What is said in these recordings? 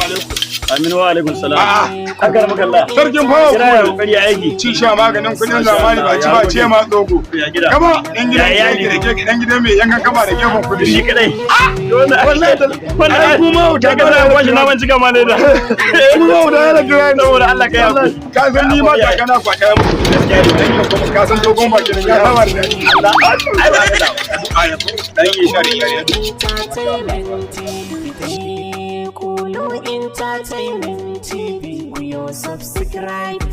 Alaikum. Aminu, wa alaikum salam. A'a. Akar makalla. Sarkin fawa. Kira ya kuma. Kokari ya aiki. Ci sha maganin kudin zamani ba ci ba ce ma tsogo. Ya gida. Kama dan gidan Ya ke iyali. da ke dan gidan mai yankan kaba da gefen kudi. Shi kadai. Wallahi Ai, wallahi kuma wuta ka ga kwashi naman cika ma ne da. Kuma wuta yana kira ni. Saboda Allah ka yi hakuri. Ka san ni ma kakana kwa ɗaya muku. Gaskiya ne. Dan kuma ka san dogon baki ne ya saba da daɗi. Allah. Ai ba ka da. Dan yi shari shari. Entertainment TV, Kulu Entertainment TV, ku yo subscribe.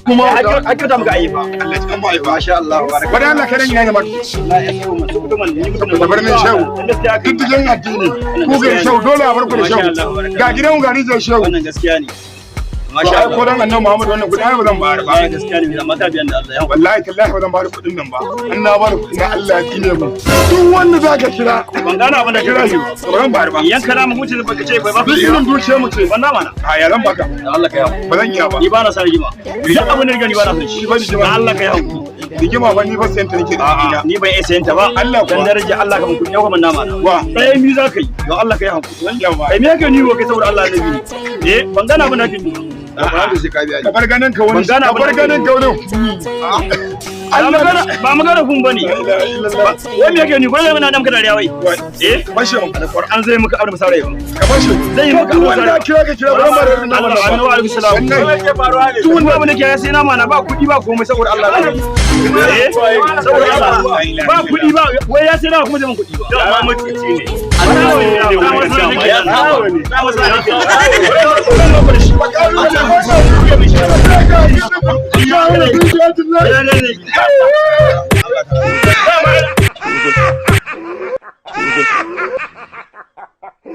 Kuma An kyauta maka ayi fa. Allah ya ba ba. Masha Allah, baraka. Wani Allah ka ina ne ma. Allah ya so mu mutumin ni mutumin. Da birnin Shehu. Gaskiya kai. Diddigin addini. Ku ga Shehu dole a bar ku da Masha Shehu. Allah, baraka. Ga gidan gari zai Shehu. Wannan gaskiya ne. To Masha ai Allah. ko dan Annabi Muhammad wannan kudi ai ba zan bayar ba. Ba gaskiya ne, amma ka biyan da Allah ya. Wallahi tallahi ba zan bayar kudin nan ba. An na bayar kudin nan Allah ya tsine mu. Duk wanda zaka kira Ban gane abin da kira shi ba zan bayar ba. Yanka na mu wuce da baka ce bai ba. Duk irin dukiyar mu ce. Wannan mana. A ya zan baka. Da Allah ka yi. Ba zan iya ba. Ni ba na sa rigima. Duk abin da ni ba na son shi. Ni ba rigima. Da Allah ka yi hakuri. Rigima fa ni fa sayan ta nake da kuɗi na. Ni ban iya sayan ta ba. Allah kuwa. Dan daraja Allah ka ban kuɗi yau ka ban nama na. Wa. Ɗayan biyu za ka yi. Don Allah ka yi hakuri. Zan iya ba. Kai me yake ni wa kai saboda Allah nabi ne. Eh, ban gane abin da kake ni. Ka bar ganin ka wani. Ban gane Ka abin bar da ganin ka wani. Ba magana ba magana kun bane. Wai me yake ni ko na dan kana dariya wai. Eh? Bashe mu. Alquran zai maka abin da saurayi ba. Ka bashe. Zai yi maka Duk abin wanda saurayi. kira ka kira ba zan bayar da nama Allah ba. wa alaikum salam. Wallahi. Duk wanda abu nake ya sai nama na ba kuɗi ba komai saboda Allah. Eh? Saboda Allah. Ba kuɗi ba wai ya sai nama kuma zai mun kuɗi ba. Dama mutunci ne. Allah ne ya saba ne. Ya wani dukiya tullahi.